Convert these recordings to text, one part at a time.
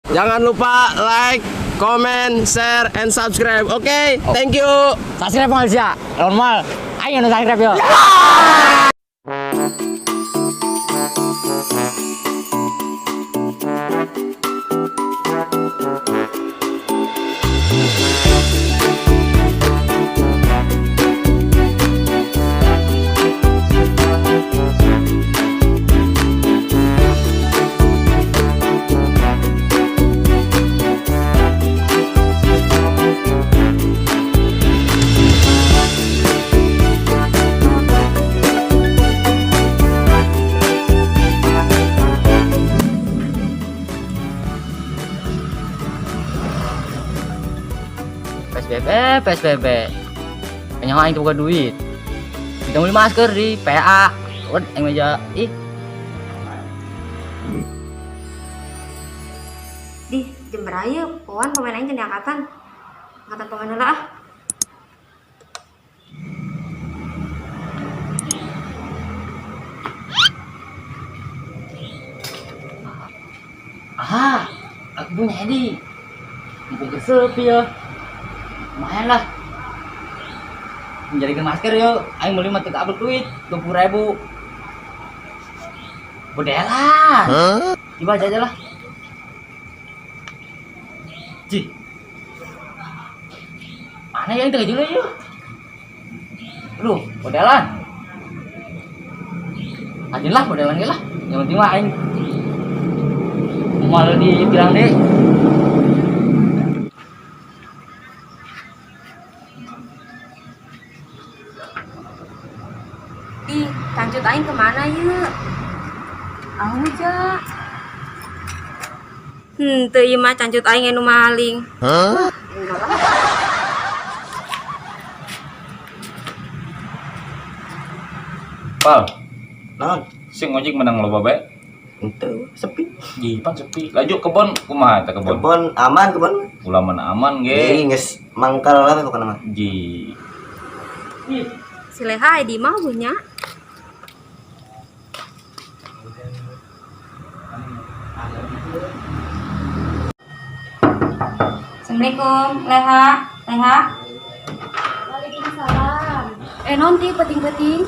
Jangan lupa like, comment, share, and subscribe. Oke, thank you. Subscribe Malaysia. Normal. Ayo nu subscribe yo. PSBB, PSBB. Kayaknya aing tuh duit. Kita beli masker di PA. Wed aing meja. Ih, Di Jember aja, poan pemain aing jadi angkatan. Angkatan pemain heula ah. Ah, aku punya Edi. Mumpung kesepi ya. Lumayan lah. Menjadikan masker yuk. Aing beli mah teu kabel duit 20.000. Bodelan. Coba aja lah. Ji. Mana yang tengah dulu yuk? Lu, modelan. Adin lah, modelan ge lah. Yang penting mah aing malu dibilang deh. Di, kancut aing kemana yuk? Aja. Teu ieu mah cancut aing anu maling. Enggak lah. Pal, Naon? sing ngojek menang loba bae. Ente sepi. Ji, pan sepi. Laju kebon kumaha eta kebon? Kebon aman kebon. Ulah mana aman Jadi ge. geus mangkal lah pokokna mah. Ji. Si Leha di mah nya. Assalamualaikum, Leha. Leha. Waalaikumsalam. Eh nanti peting-peting.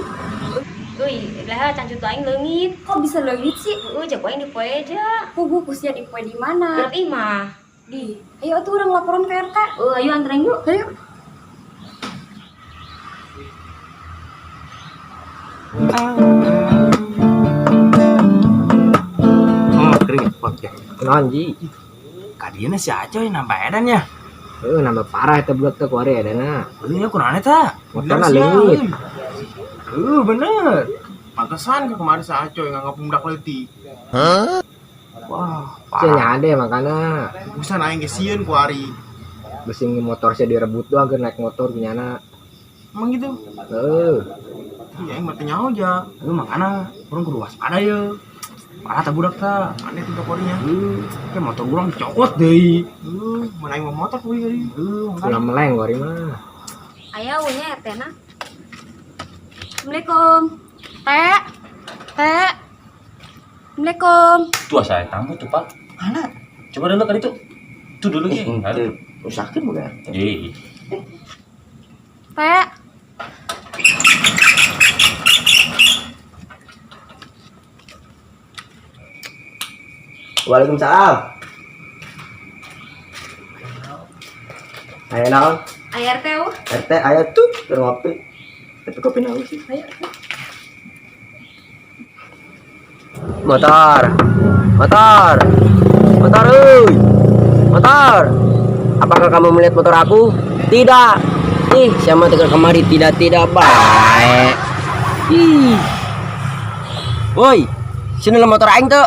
Uy, Leha cancut aing leungit. Kok bisa leungit sih? Heeh, jago aing dipoe aja. Pugu kusia di poe di mana? Berarti mah. Di. Ayo tuh orang laporan ke RT. Oh, ayo anterin yuk. Ayo. Kering ya, oke. Naon ji? Kadieu si Acoy nambah edan ya. Heuh, nambah parah eta budak teh kuari edana. Beunya kurang eta. Motorna leungit. Heuh, bener. Pantesan ke kemarin si Acoy nganggap budak leutik. Wah, Sia parah. nyade makana. Busan aing ge sieun ku ari. Besi motor sia direbut doang keur naik motor kunyana. Emang gitu? Heuh, Iya aing mah teu nyaho ja. Heuh, makana urang kudu waspada ye. Parah tah budak tah. Aneh tingkah korinya. Heuh, ke motor urang dicokot deui. Heuh, mana aing mau motor kuwi tadi. Heuh, makana. ulah meleng kuari mah. Aya nya RT na. Assalamualaikum. Teh. Teh. Assalamualaikum. Tuh saya tangguh tuh, Pal. Mana? Coba dulu kali itu. Tuh dulu ge. Ente sakit bukan? Ji. Teh. Waalaikumsalam. Aya naon? Aya RT uh. RT aya tuh keur ngopi. Tapi kopi naon sih? Ayo. Motor. Motor. Motor euy. Motor. Apakah kamu melihat motor aku? Tidak. Ih, siapa tegar kemari tidak tidak baik. Ih. Woi, sini lah motor aing tuh.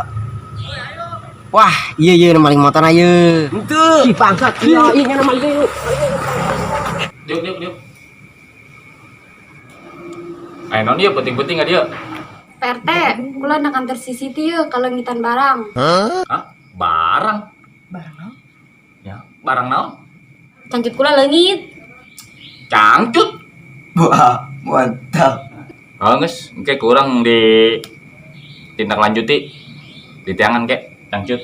Wah, iya iya maling motor aja. Itu. Ih, bangsat. Iya, iya maling yuk. Diuk, diuk, diuk. Ayo non ieu penting-penting dia. Pak RT, kula nak kantor CCTV yeuh kalengitan barang. Hah? Barang. Barang naon? Ya, barang naon? Cancut kula leungit. Cangcut. Wah, mantap. Oh, geus, engke kurang di tindak lanjuti di tiangan kek, cangcut.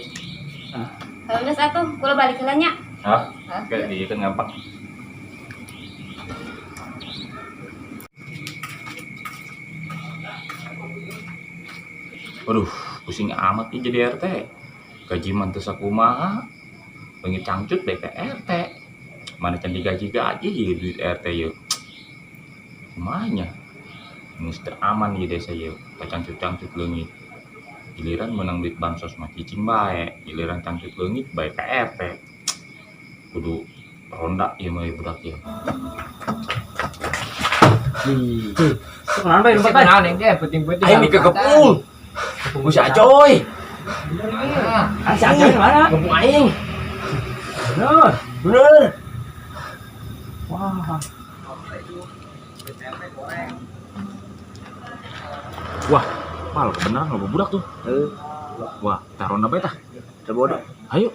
Heuh geus atuh, kula balik heula nya. Hah? Kayak di kan gampang. Waduh, pusing amat nih jadi RT. Gaji mah teu sakumaha. Leungit cangcut bae ke RT. Mana can digaji-gaji ieu duit RT ieu. Kumaha nya? Geus teu aman ieu desa ieu. Kacangcut-cangcut leungit. Giliran menang duit bansos mah cicing bae, giliran cangcut leungit bae ke RT. Kudu ronda ieu mah ieu budak ieu. Kenapa bae lompat bae? Naon engke penting-penting. Aing dikekepung. Ku si Acoy. Ah, si Acoy mana? Kepung aing. Bener. Bener. Wah. Wah, pal kebenaran loba budak tuh. Heuh, Wah, tah ronda bae tah. teu bodoh. Ayo.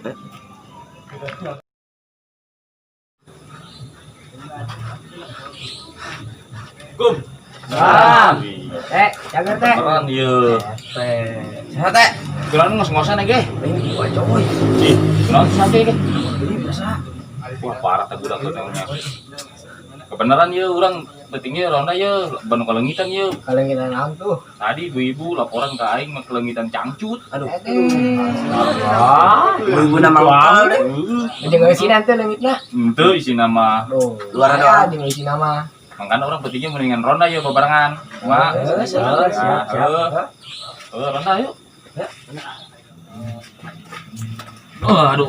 Kum. Salam. Jaga teh. Beneran ieu. Sehat teh. Geus ngos-ngosan ge. Aing ku Acoy. Ih, kunaon sate ge? Ini biasa. Wah, parah teh budak tuh namanya. Kebenaran ye urang pentingnya ronda ye banu kalengitan ye. Kalengitan naon tuh? Tadi ibu-ibu laporan ke aing mah kalengitan cangcut. Aduh. Ah, Ibu-ibu nama lokal deh. Jeung eusinan teh leungitna. Henteu isi nama. Duh. Luaran doang. Jeung eusi nama. Makanya orang pentingnya mendingan ronda ye babarengan. Wah, Siap, siap, siap. Eh, ronda yuk. Oh, aduh.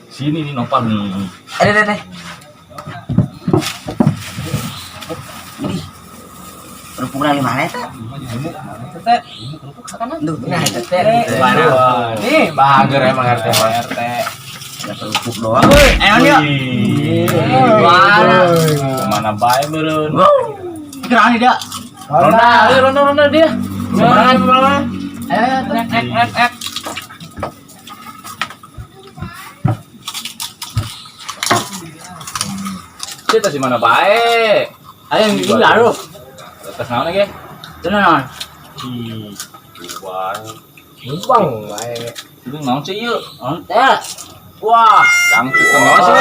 Sini nih nopal nih. Eh, deh, deh. Ini. Kerupuk dari mana eta? Teh. Duh, Nah, teh. Nih, bager emang RT RT. ada kerupuk doang. Ayo yuk. Wah. Kemana bae meureun? Keren nih dia. Ronda, ayo ronda ronda dia. Semangat. Ayo ayo naik naik naik naik. Kita si mana bae? Ayo yang ini baru. Atas naon ge? Itu naon? Ih, bae. Numpang bae. Itu naon sih ieu? Naon teh? Wah, cangcut kan naon sih?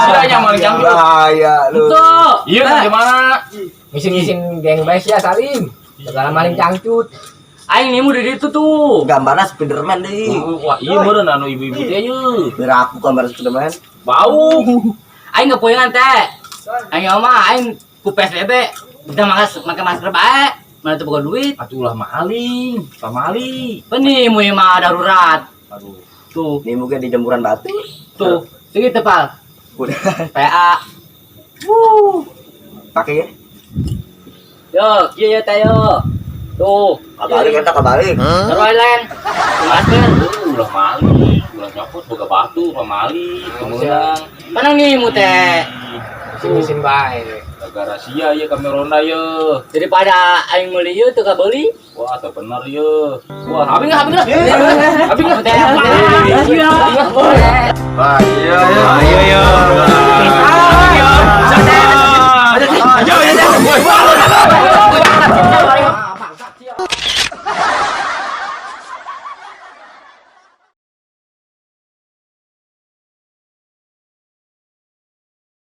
Sila nya maling cangcut. Bahaya lu. Tuh. Iya, kan gimana? Ngisin-ngisin geng bae sia Salim. Segala maling cangcut. Aing nih udah itu tuh. Gambarnya Spiderman deh. Wah, iya meureun anu ibu-ibu teh ieu. Biar aku gambar Spiderman. Bau. Aing ngepoyangan teh. Aing mah aing ku PSBB udah makan masker bae. Mana tuh boga duit. Atuh ulah maling, pamali. Penimu mah darurat. Aduh. Tuh, Ini mungkin di jemuran batu. tuh. Segitu, Pal. Udah. PA. Pakai ya. Yo, iya ya teh yo. Tuh, Kabalik eta kabalik. taruh lain. Masker. Ulah maling, ulah nyokot boga batu pamali, kemenang. Mana nih mu teh? Ngisin-ngisin bae. Gara sia ieu kami ronda ieu. Daripada aing meuli ieu teu kabeuli. Wah, teu bener ieu. Wah, habis enggak, habis enggak? Habis enggak? Teh. Iya. Wah, iya iya. Iya, iya.